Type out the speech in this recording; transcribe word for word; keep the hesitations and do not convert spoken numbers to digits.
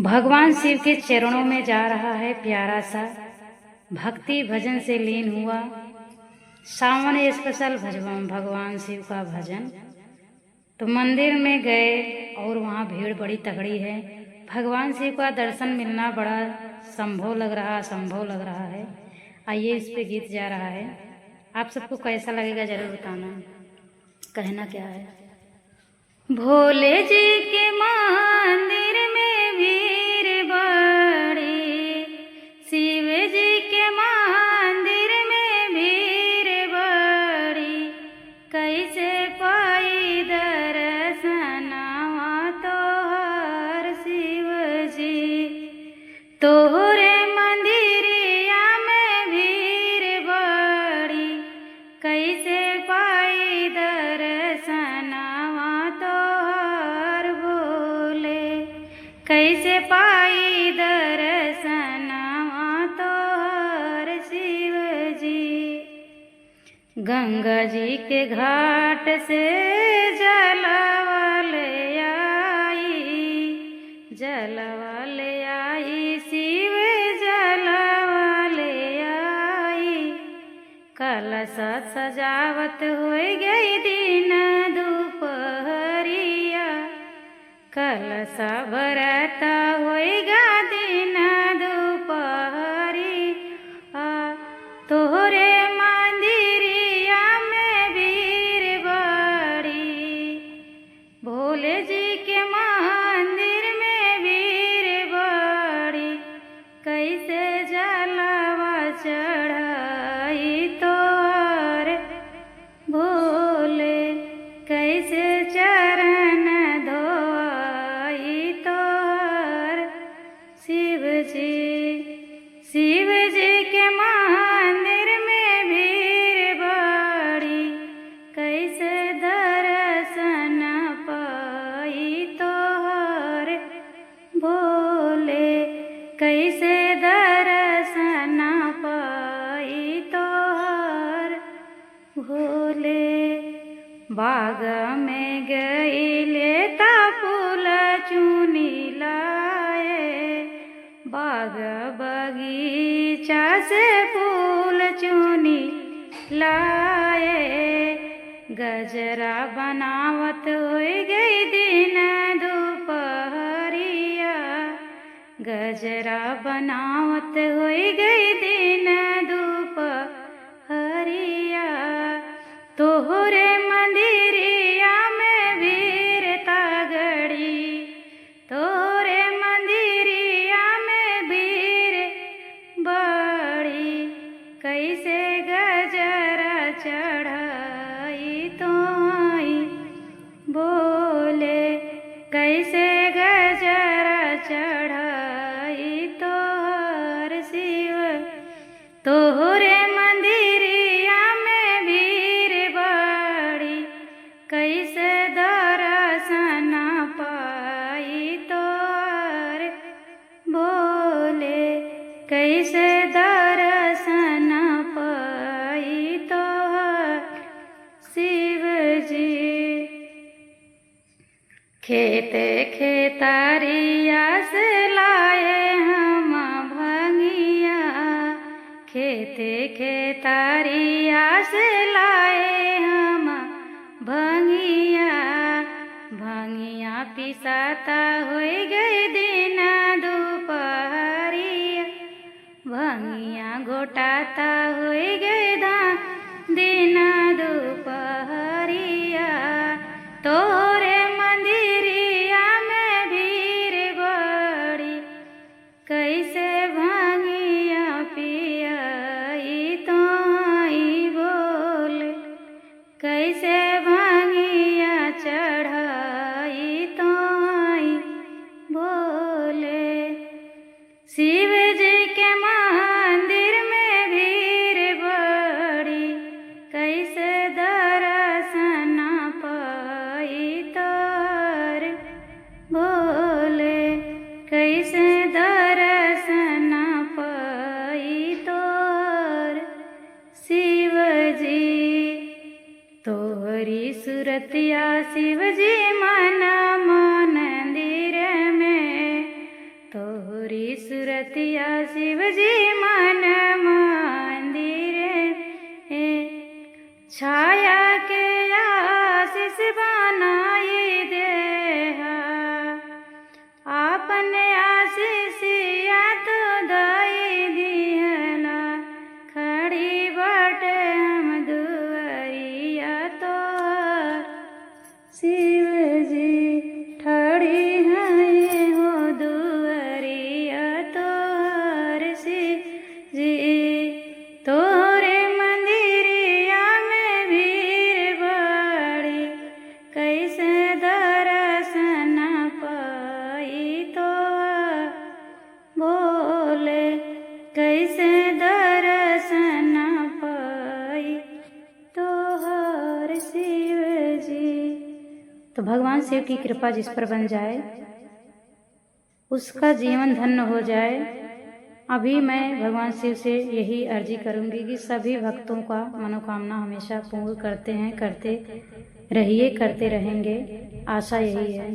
भगवान शिव के चरणों में जा रहा है प्यारा सा, भक्ति भजन से लीन हुआ। सावन special भजवा-, भगवान शिव का भजन। तो मंदिर में गए और वहाँ भीड़ बड़ी तगड़ी है। भगवान शिव का दर्शन मिलना बड़ा संभव लग रहा, असंभव लग रहा है। आइए, इस पे गीत जा रहा है, आप सबको कैसा लगेगा जरूर बताना। कहना क्या है। भोले जी के मंदिर में भीड़ बड़ी, शिव जी के मंदिर में भीड़ बड़ी, कैसे पाई दर्शनवा तोहर शिव जी। तोहरे मंदिरिया में भीड़ बड़ी, कैसे पाई दर्शनवा तोहर भोले, कैसे पाई दर्शनवा तोहर शिव जी। गंगा जी के घाट से जलवा ले आई, जलवा ले आई शिव, जलवा ले आई। कलशा सजावत होई गई दिन दुपहरिया, कलशा बरता होइगा दिन दुपहरी। आ, तोहरे मंदिरिया में भीड़ बड़ी, भोले जी के मंदिर में भीड़ बड़ी, कैसे जलवा चढ़ाई तोहर भोले, कैसे चरण धोआई तोहर शिव जी। शिव जी के मंदिर में भीड़ बड़ी, कैसे दर्शन पाई तोहर भोले, कैसे दर्शन पाई तोहर भोले। बाग में गईले ता फूल चुनी लाए, बाग बगीचा से फूल चुनी लाए। गजरा बनावत होई गई दिन दुपहरिया, गजरा बनावत होई गई दिन दुपहरिया। तोहरे मंदिरिया में भीड़ तगड़ी, तोहरे मंदिरिया में भीड़ बड़ी, कैसे गजरा चढ़ाई तोई भोले, कैसे गजरा चढ़ाई तोहर शिव। तोहरे मंदिरिया में भीड़ बड़ी, कैसे दर्शन पाई तोहर भोले, कैसे दर्शन पाई तोहर शिव जी। खेते खेतरिया से लाए हम भंगिया, खेते खेतरिया से लाए हम भंगिया। भंगिया पिसाता होई गई दिन दुपहरिया, भंगिया घोटाता होई गई दा दिन दुपहरिया। तोरे मंदिरिया में भीड़ बड़ी, कैसे भंगिया पियाई तोई भोले, कैसे भंगिया चढ़ाई तोई भोले। शिव जी के मंदिर में भीड़ बड़ी, कैसे रतिया शिव जी मन मंदिर है, छाया के आशीष बनाई देहा। आपन आशीषिया तो दई दिहला, खड़ी बाटे हम दुआरिया तोहार। शिव जी ठाड़ी हैं हो दुआरिया तोहार। शिव जी तोरे मंदिरिया में भीड़ बाड़ी, कैसे दर्शन पाई तोहार। भोले कैसे दर्शन पाई तोहार शिव जी। तो भगवान शिव की कृपा जिस पर बन जाए, उसका जीवन धन्य हो जाए। अभी मैं भगवान शिव से यही अर्जी करूंगी कि सभी भक्तों का मनोकामना हमेशा पूर्ण करते हैं, करते रहिए, करते रहेंगे, आशा यही है।